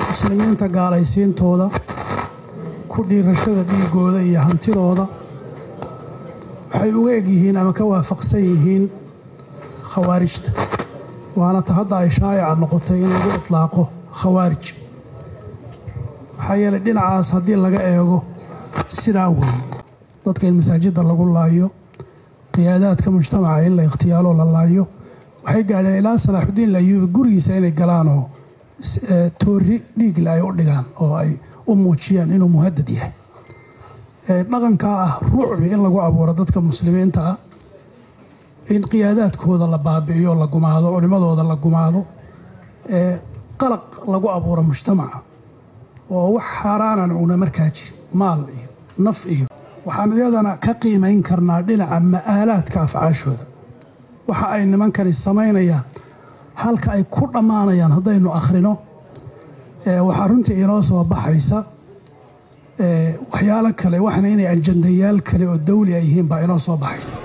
Muslimiinta gaalaysiintooda, ku dhiirashada dhiigooda iyo hantidooda waxay uga egyihiin ama ka waafaqsan yihiin khawaarijta, waana ta hadda ay shaa'ica noqotay in lagu itlaaqo khawaarij. Maxaa yeelay dhinacaas haddii laga eego sidaa weeye, dadka in masaajidda lagu laayo, qiyaadaadka mujtamaca in la ikhtiyaalo la laayo, waxay gaadheen ilaa Salaaxudiin Layuubi gurigiisa inay galaan oo toori dhiigle ay u dhigaan oo ay u muujiyaan inuu muhadad yahay. Dhaqankaa ah rucbi in lagu abuuro dadka muslimiinta ah, in qiyaadaadkooda la baabi'iyo, la gumaado, culimadooda la gumaado, qalaq lagu abuuro mujtamaca oo wax xaaraanan uuna markaa jirin, maal iyo naf iyo. Waxaan iyadana ka qiimayn karnaa dhinaca ma'aalaadka afcaashooda, waxa ay nimankani samaynayaan, halka ay ku dhammaanayaan haddaynu akhrino. Waxaa runtii inoo soo baxaysa waxyaalo kale, waxna inay ajandayaal kale oo dawli ay yihiin baa inoo soo baxaysa.